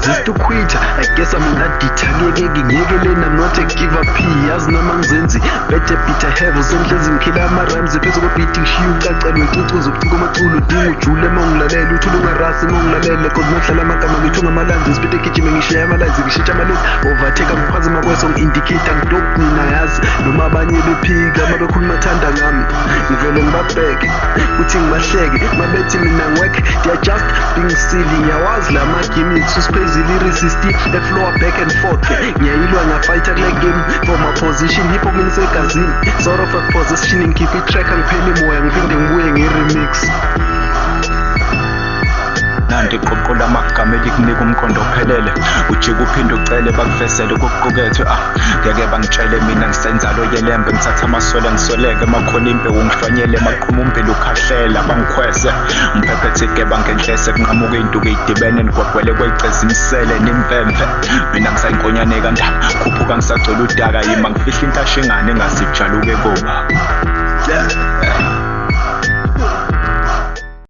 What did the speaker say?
Ngiresist uquit, I guess I'm an addict. Angiyekeki ngiyekeleni, I'm not a give up. Yazi noma ngizenzi better bitter have usendlezi ngikhila ama-rhymes phezu kwebeat ngishiye ucacelwe icucuza ubuciko amaculo udinga ujule uma ungilalela uthule ungarasi uma ungilalele cause makuhlala amagama ngithunga amalanzi ngisiphethe gijime ngishiye amalanzi ngishintsha amalezi overtake ngiphazima kweso ngi-indicator ngidope nina yazi noma abanye bephika uma bekhuluma thanda ngami ngivele ngibabheke kuthi ngibahleke mabethi mina ngiwek they are just being silly. Ngiyawazi la ma-gimmicks usiphezile i-resist eflowa back and forth ngiyayilwa ngiyafayitha kule game for my position. Hip hop mina isegazini, sort of a position. Ngikhiphe i-track angipheli moya ngiphinde ngibuye nge-remix. Nanti iqoqo lamagama elikunika umqondo ophelele, ujike uphinde ucele bakuvesele kokuqukethwe. Ah, ngeke bangitshele mina ngisenzalo yelembe, ngithatha amaswele ngisweleke makhona imbewu ngihlwanyele maqhuma umbili ukhahlela bangikhwese ngiphephethe igeba ngenhlese kunqamuka iy'nduku ey'dibene nigwagwele kwey'ceza imisele nimvemve. Mina ngisayinkonyane kandaba khuphuka ngisagcwele udaka yima ngifihla intashengane engasijaluke koba.